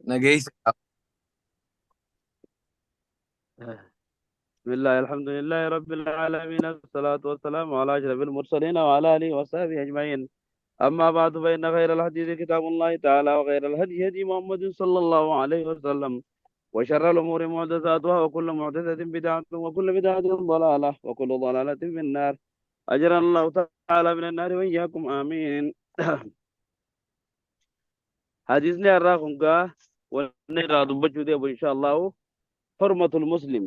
Nageessa. بسم الله، الحمد لله رب العالمين، الصلاة والسلام على أشرف المرسلين وعلى آله وصحبه أجمعين. أما بعد، فإن خير الحديث كتاب الله تعالى، وخير الهدي هدي محمد صلى الله عليه وسلم، وشر الأمور محدثاتها، وكل محدثة بدعة، وكل بدعة ضلالة، وكل ضلالة في النار. أجرنا الله تعالى من النار وإياكم، آمين. حديثنا الراكم ونرى دبجو إن شاء الله حرمة المسلم،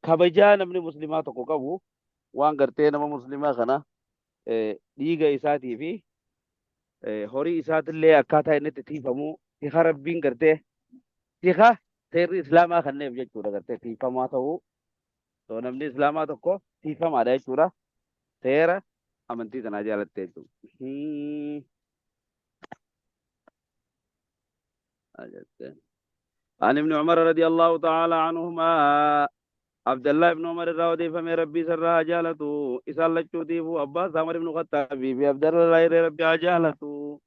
kabajaa namni muslimaa tokko qabu, waan gartee nama muslimaa kana dhiiga isaatii fi horii isaatillee akkaataa inni itti tiifamu, tika Rabbiin gartee tika seerri islaamaa kanneef jechuudha, gartee tiifamaa ta'uu. So namni islaamaa tokko tiifamaadha jechuudha, seera amantii tanaa jaalatte jechuudha. عن ابن عمر رضي الله تعالى عنهما، عبد الله بن عمر الراودي فمن ربي سرها جالته إسال لچوتيفو أباس عمر بن الخطاب في عبد الله ربي جالته،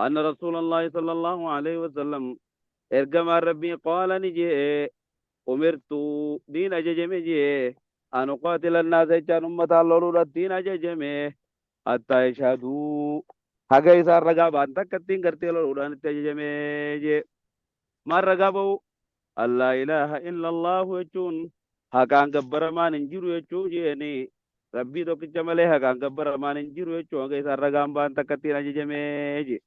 أن رسول الله صلى الله عليه وسلم إرجم ربي قال نجي أمرت دين أججمي جي أن أقاتل الناس جان أمة الله الدين أججمي حتى يشهدوا haga isaan ragaa ba'an takka ittiin gartee loluudhaan itti ajajamee jee. Maal ragaa ba'u? Allaa ilaaha illallahu jechuun haqaan gabbaramaan hin jiru jechuu jeeni, Rabbii tokkicha malee haqaan gabbaramaan hin jiru jechuu haga isaan ragaan ba'an takka ittiin ajajamee jee.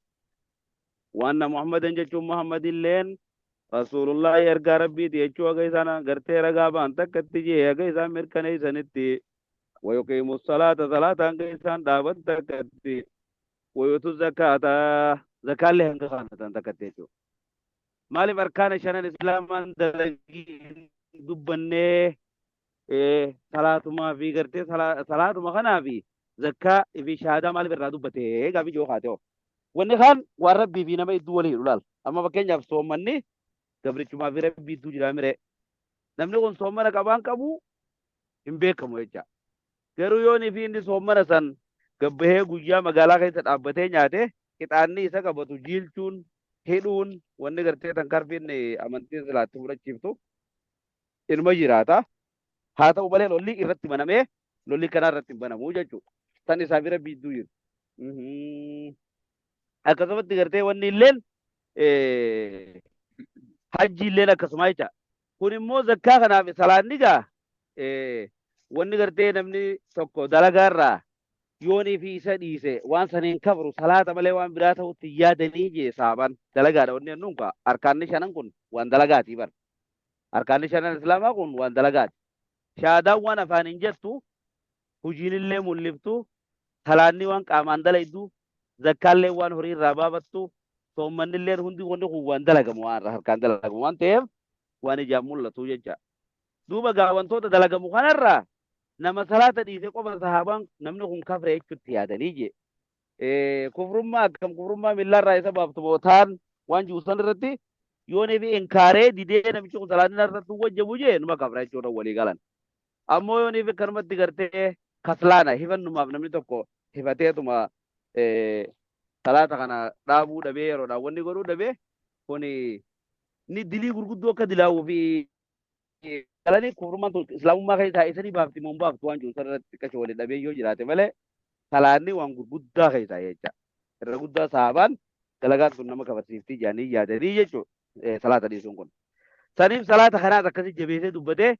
Waanna Muhammadan jechuun Muhammadilleen rasuulullaahi ergaa Rabbiiti jechuu haga isaan gartee ragaa ba'an takkatti jee, haga isaan mirkaneeysanitti. Wayuqiimu salaata, salaata hanga isaan dhaaban takkatti. Wayutu zakaata, zakaallee hanga kaanatan takkatti jechuudha. Maaliif arkaana shanan islaamaan dalagii dubbannee salaatumaa fi gartee salaatuma kanaa fi zakkaa fi shahaadaa maaliif irraa dubbatee gaafii joo kaatee? Wanni kaan waan Rabbii fi nama idduu walii hidhu laal. Amma fakkeenyaaf soommanni gabrichumaa fi Rabbii idduu jiraa miree. Namni kun soommana qabaan qabu hin beekamu jecha. Garuu yoo fi inni soommana san gabbahee guyyaa magaalaa keessa dhaabbatee nyaate, qixaanni isa qabatu, jiilchuun, hidhuun, wanni gartee tan karfiin amantiin silaatti fudhachiiftu inuma jiraata. Haa ta'u malee lolli irratti banamee lolli kanaa irratti hin banamu jechuudha. Tan isaa bira biidduu jiru. Akkasumatti gartee wanni illeen hajji illeen akkasuma jecha. Kun immoo zakkaa kanaaf salaanni gaa wanni gartee namni tokko dalagaarraa yoonii fi isa dhiise waan saniin kafru salaata malee waan biraa ta'utti hin yaadanii jee saaban. Dalagaadha wanni jennuun kaa arkaanni shanan kun waan dalagaatii bar. Arkaanni shanan islaamaa kun waan dalagaati. Shahaadaan waan afaan hin jettu, hojiin illee mul'iftu, salaanni waan qaamaan dalaydu, zakkaallee waan horii irraa baafattu, soommanni illee hundi wanni kun waan dalagamu, waan harkaan dalagamu waan ta'eef waan ijaan mul'atu jecha. Duuba gaa wantoota dalagamu kanarraa nama salaata dhiise qofa sahaabaan namni kun kafre jechuutti yaadanii jee. Kufrummaa akkam? Kufrummaa millaarraa isa baaftu mootaan waan jiru san irratti yoo fi inkaaree didee namichi kun salaanni irratti wajjabu jee numa kafra jechuudha walii galan. Ammoo yoo fi akkanumatti gartee kaslaana hifannumaaf namni tokko hifateetuma salaata kana dhaabuu dhabee yeroodhaan wanni godhuu dhabee, kuni ni dilii gurguddoo akka dilaawuu fi galanii kufrummaan tun islaamummaa keessaa isanii baafti moo hin baaftu waan jiru sanarratti xiqqasho walii dhabee yoo jiraate malee salaanni waan gurguddaa keessaa jecha. Irra guddaa sahaabaan dalagaan tun nama kafarsiiftii jedhanii yaadanii jechuudha salaata dhiisuun kun. Saniif salaata kanaas akkasii jabeessee dubbatee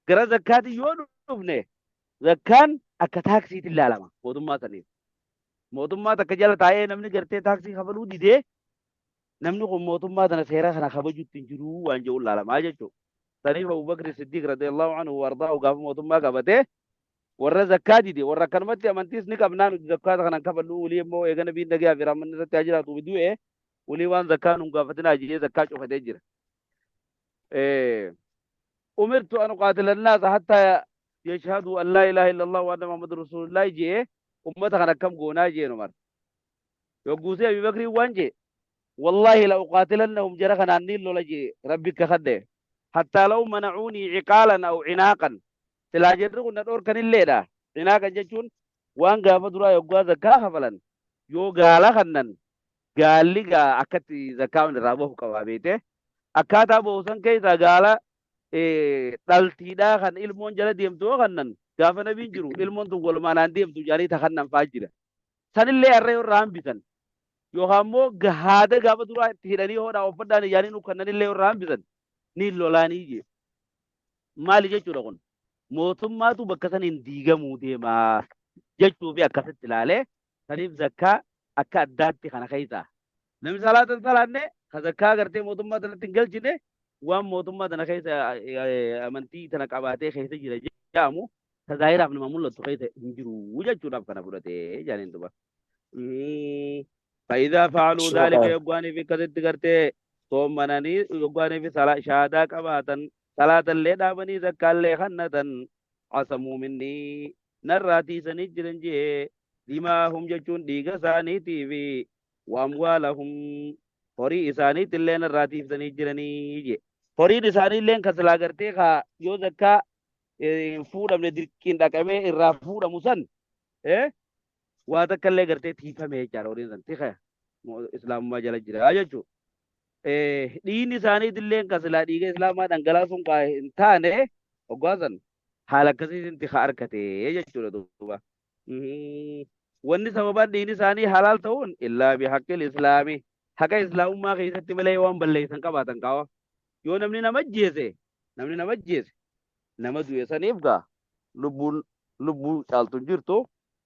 gara zakkaatii yoo dhufne, zakkaan akka taaksiitti ilaalama mootummaa saniif. Mootummaa takka jala taa'ee namni gartee taaksii kafaluu didee, namni kun mootummaa tana seera kana kabajuutti hin jiru waan jedhu ilaalamaa jechuudha. Saniif Abubakr Siddiq radiyallahu anhu wardaahu gaafa mootummaa qabatee warra zakkaa dide, warra akkanumatti amantiis ni qabnaa nuti zakkaata kanan kafallu, walii immoo eega nabiin nagaa fi rahmanni irratti haa jiraatu du'e walii waan zakkaa nun gaafatinaa jedhee zakkaa cufatee jira. Umirtu an uqaatila annaasa hatta yashhadu an laa ilaaha illallah wa anna muhammadur rasuulullahi jee, ummata kana akkam goonaa jeen Umar. Yogguusee Abi Bakriin waan jee, wallaahi la uqaatilannahum, jara kanaan niin lola jee Rabbi kakadhe, hattaa law manacuunii ciqaalan aw cinaaqan, silaa jarri kun na dhoorkanilleedha. Cinaaqan jechuun waan gaafa duraa yoggaa zakkaa kafalan yoo gaala kannan Gaalli gaa akkatti zakkaan irraa bahu qaba beete. Akkaataa bahu san keessa gaala dhaltiidhaa kan ilmoon jala deemtu yoo kannan gaafa nabiin jiru ilmoon tun walumaan deemtu jedhanii ta kannan fa'aa jira. Sanillee harree irraa hambisan. Yookaan immoo haada gaafa duraa itti hidhanii hodhaa uffadhaan ijaanii nu kannanillee irraa hambisan. Ni lolaanii jee. Maali jechuudha kun? Mootummaatu bakka san hin diigamuu deemaa jechuu fi akkasitti ilaalee saniif zakkaa akka addaatti kana keessa. Namni salaata hin salaanne ka zakkaa gartee mootummaa tanatti hin galchine waan mootummaa tana keessa amantii tana qabaatee keessa jira jedhamu ta zaahiraaf nama mul'attu keessa hin jiru jechuudhaaf kana fudhatee jaaniin duba. Faayidaa fa'aaluu zaalika yoggaanii fi akkasitti gartee soommananii yoggaanii fi shahaadaa qabaatan salaatallee dhaabanii zakkaallee kannatan asamuu minnii narraa tiisanii jiran jee dimaahum jechuun dhiiga isaaniitii fi waamwaalahum horii isaaniitillee narraa tiisanii jiranii jee. Horiin isaaniillee kan silaa gartee kaa yoo zakkaa hin fuudhamne dirqiin dhaqamee irraa fuudhamu san waa takka illee gartee tiifame jechaadha horiin san tika islaamummaa jala jira jechuudha. Dhiigni isaaniitillee kan silaa dhiiga islaamaa dhangalaasuun kaa hin taane hoggaa san haala akkasiitiin tika argate jechuudha duuba. Wanni sababaan dhiigni isaanii halaal ta'uun illaa bihaqqil islaami haqa islaamummaa keessatti malee waan balleessan qabaatan qaba. Yoo namni nama ajjeese namni nama ajjeese nama du'e saniif gaa lubbuun lubbuu caaltu hin jirtu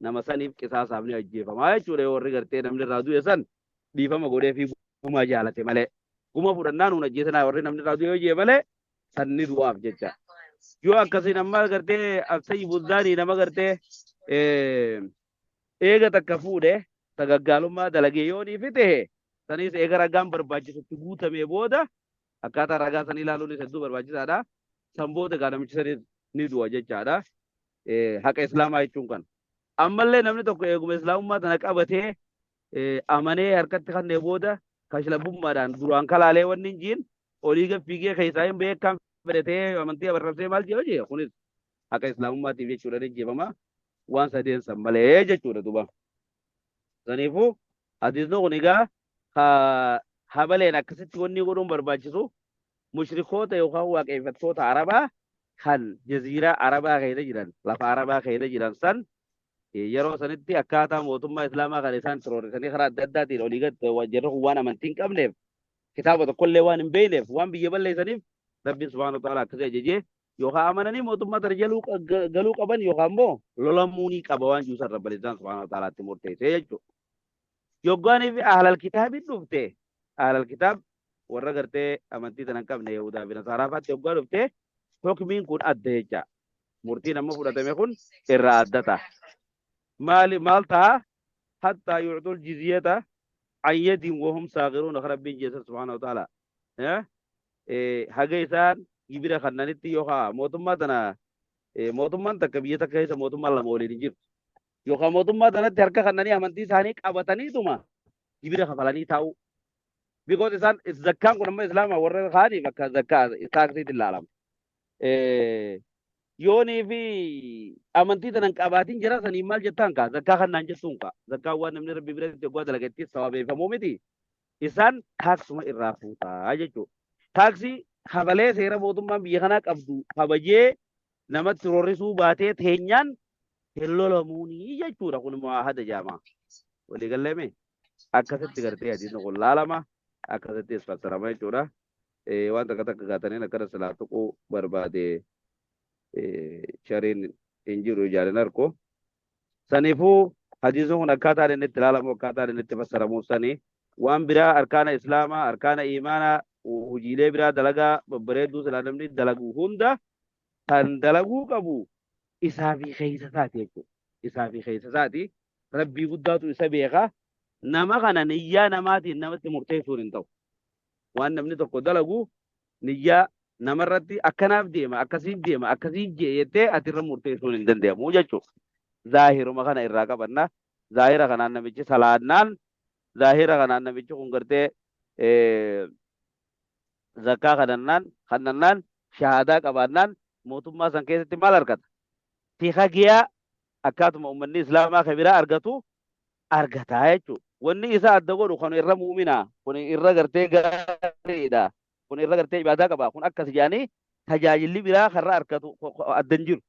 nama saniif qisaasaaf ni ajjeefamaa jechuudha yoo warri gartee namni irraa du'e san dhiifama godhee fi gumaa jaalate malee. Guma fudhannaan hun ajjeesanaa warri namni irraa du'e yoo jee malee san ni du'aaf jecha. Yoo akkasiin amma gartee absayyi buzzaanii nama gartee eega takka fuudhe sagaggaalummaa dalagee yoo ni fite sanis eega ragaan barbaachisutti guutamee booda akkaataa ragaa san ilaaluunis hedduu barbaachisaadha. San booda gaa namichi sanis ni du'a jechaadha. Haqa islaamaa jechuun kana. Ammallee namni tokko eeguma islaamummaa tana qabatee amanee harkatti kannee booda kashlabbummaadhaan duraan kalaalee wanni hin jiin olii gad fiigee keessaa hin beekan fedhatee amantii abarrabsee maal jee hojii kunis haqa islaamummaatiif jechuudha ni jeefama waan sadeen san malee jechuudha duba. Saniifuu hadiisni kun egaa habaleen akkasitti wanni godhuun barbaachisu mushrikoota yookaan waaqeffattoota Arabaa kan jaziiraa Arabaa keessa jiran lafa Arabaa keessa jiran san yeroo sanitti akkaataa mootummaa Islaamaa kan isaan tiroorrisanii karaa adda addaatiin olii gad jarri kun waan amantii hin qabneef kitaaba tokkollee waan hin beekneef waan biyya balleessaniif Rabbiin subhaanahu wa ta'ala akkasii ajajee yookaan amananii mootummaa tana galuu qaban yookaan immoo lolamuu ni qaba waan jiru san Rabbil Izzaan subhaanahu wa ta'alaatti murteessee jechuudha. Yoggaanii fi ahlal kitaabiin dhufte ahlal kitaab warra gartee amantii tana hin qabne Yahudaa fi Nasaaraa fa'aatti yoggaa dhufte hukmiin kun adda jecha. Murtiin amma fudhatame kun irraa adda ta'a. Maali maal ta'a? Hattaa yuuxul jizyata an yadin wahum saagiruun Rabbiin jeessa subhaanahu wa ta'ala. Haga isaan gibira kannanitti yookaan mootummaa tana mootummaan takka biyya takka keessa mootummaan lama waliin hin jirtu. Yookaan mootummaa tanatti harka kannanii amantii isaanii qabataniituma gibira kafalanii taa'u. Because isaan zakkaan kun amma islaama warra kaaniif akka zakkaa taaksiitti ilaalama. Yoonii fi amantii tanan qabaatiin jira saniin maal jettaan kaa zakkaa kannaan jettuun kaa zakkaan waan namni rabbi biratti yoggaa dalagetti sawabeeffamuu miti. Isaan taaksuma irraa fuutaa jechuudha. Taaksii kafalee seera mootummaan biyya kanaa qabdu kabajee namatti roorrisuu baatee teenyaan hin lolamuunii jechuudha kun mu'aahada jedhama. Waliigallee mee akkasitti gartee hadiisni kun laalama akkasittis fassarama jechuudha. Waan takka takka gaataniin akkana silaa tuquu barbaade shariin hin jiru ijaan hin arku. Saniifuu hadiisni kun akkaataan inni itti ilaalamu akkaataan inni itti fassaramu sani waan biraa arkaana islaamaa arkaana iimaanaa hojiilee biraa dalagaa babbareedduu silaa namni dalagu hunda kan dalaguu qabu isaa fi keessa isaati jechuudha. Isaa fi keessa isaati. Rabbii guddaatu isa beeka. Nama kana niyyaa namaatiin namatti murteessuun hin ta'u. Waan namni tokko dalagu niyyaa namarratti akkanaaf deema akkasiif deema akkasiif jee jettee ati irra murteessuun hin danda'amu jechuudha. Zaahiruma kana irraa qabanna. Zaahira kanaan namichi salaannaan zaahira kanaan namichi kun gartee zakkaa kadhannaan kannannaan shahaadaa qabaannaan mootummaa san keessatti maal argata? Tika giyaa akkaatuma uummanni islaamaa kan biraa argatu argataa jechuudha. Wanni isa adda godhu kun irra mu'mina, kun irra gartee gaariidha, kun irra gartee ibaadaa qaba, kun akkas jedhanii tajaajilli biraa karra argatu adda hin jiru.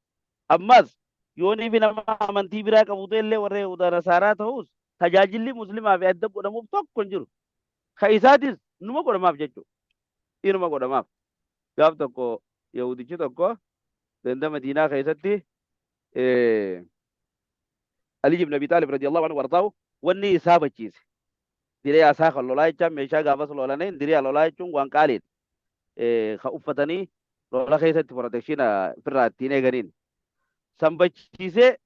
Ammas yoonii fi nama amantii biraa qabu illee warra Yahudaa Nasaaraa ta'us tajaajilli muslimaa fi adda godhamuuf tokko hin jiru. Ka isaatis numa godhamaaf jechuudha. Inuma godhamaaf. Gaaf tokko Yahudichi tokko ganda Madiinaa keessatti Ali ibn Abi Talib radiyallahu anhu wardaahu wanni isaa bachiise. Diriyaa isaa kan lolaa jechaan meeshaa gaafas lolaniin diriyaa lolaa jechuun waan qaaliidha. Ka uffatanii lola keessatti protection ofirraa ittiin eeganiin. San bachiisee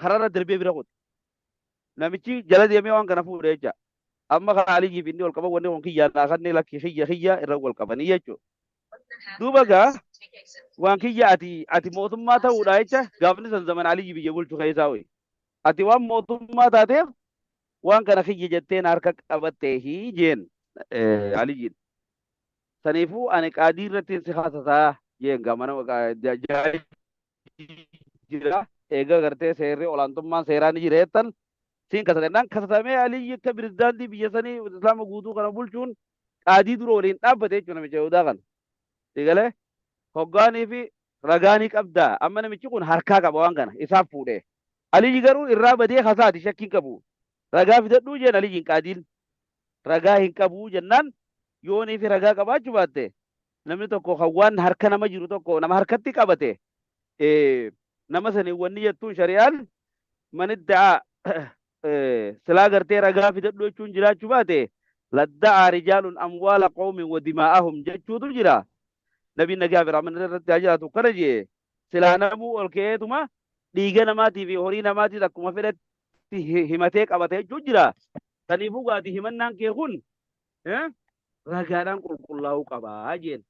kararra darbee bira kute. Namichi jala deemee waan kana fuudhe jecha. Amma kan Aliyyiif inni ol qaban wanni kun kiyyaa naa kannee lakki kiyya kiyya irra wal qabanii jechuudha. Duuba gaa waan kiyya ati mootummaa ta'uudha jecha gaafni san zaman Aliyyi biyya bulchu keessaa wayi. Ati waan mootummaa taateef waan kana kiyya jettee na harka qabatteehi jeen Aliyyiin. Saniifuu ani qaadii irratti si haasasaa jeen gaa mana jira eega gartee seerri olaantummaan seeraa ni jira jettan siin kasatennaan kasatamee Aliyyi akka pirezidaantii biyya sanii islaama guutuu kana bulchuun qaadii dura waliin dhaabbate jechuudha namicha Yihudaa kana. Sigalee hoggaanii fi ragaanii qabdaa amma namichi kun harkaa qaba waan kana isaaf fuudhee. Aliyyi garuu irraa badee kasaati shakkiin qabu. Ragaa fidadhuu jeen Aliyyiin qaadiin. Ragaa hin qabuu jennaan yoonii fi ragaa qabaachuu baatte namni tokko kan waan harka nama jiru tokko nama harkatti qabate nama saniin wanni jettuun shari'aan manidda'a silaa gartee ragaa fidadhu jechuun jiraachuu baate ladda'aa rijaalun amwaala qawmin wa dimaa'ahum jechuutu jira. Nabiin nagaa fi rahmanni irratti haa jiraatu kana jee silaa namuu ol ka'eetuma dhiiga namaatii fi horii namaatiis akkuma fedhetti himatee qabate jechuu jira. Saniifuu gaati himannaan kee kun ragaadhaan qulqullaa'uu qabaa jeen.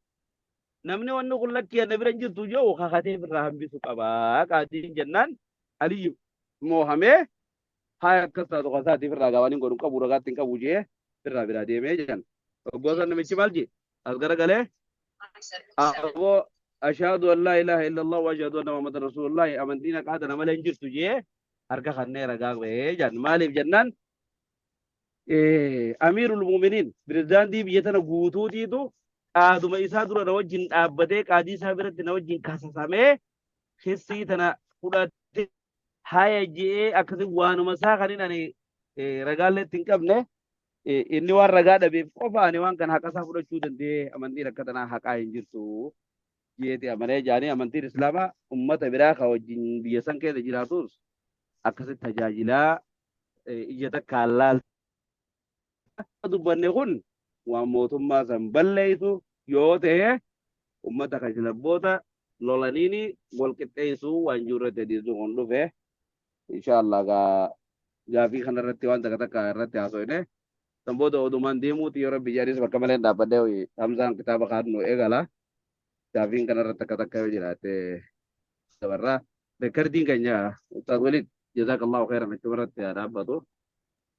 Namni wanni kun lakkii ana bira hin jirtu jedhu kakatee birraa hambisu qabaa qaadiin jennaan Aliyyi moohamee haa akkas taatu kasaatiif irraa gaawaan hin godhu qabu ragaatti hin qabu jee irraa biraa deemee jedhan. Oggoosan namichi maal jee as garagalee aboo ashhadu an laa ilaaha illallah wa ashhadu anna muhammadan rasulullah amantiin haqaa tana malee hin jirtu jee harka kannee ragaa bahee jedhan. Maaliif jennaan Amiirul Mu'miniin pirezidaantii biyya tana guutuutiitu qaaduma isaa dura na wajjin dhaabbatee qaadii isaa biratti na wajjin kasasamee kissii tana fudhatee haya je'ee akkasi waanuma isaa kanin ani ragaallee itti hin qabne inni waan ragaa dhabeef qofa ani waan kana haqa isaa fudhachuu danda'ee amantiin akka tanaa haqaa hin jirtu jeeti amanee jaanii amantiin islaamaa ummata biraa ka wajjin biyya san keessa jiraatus akkasitti tajaajilaa ija takkaan laalta dubbanne kun waan mootummaa san balleessu yoo ta'e ummata kashlabboota lolaniini wal qixxeessuu waan jiru irratti hadiisni kun dhufe. Insha Allah gaa gaafii kana irratti waan takka takka irratti haasofne san booda odumaan deemuuti yoo rabbi jedhanis bakka malee hin dhaabbadhee Hamzaan kitaaba kaadnu eegala. Gaafiin kana irratti takka takka yoo jiraate dabarraa. Rekardiin keenya Ustaaz Waliid jazakallahu khairan achuma irratti haa dhaabbatu.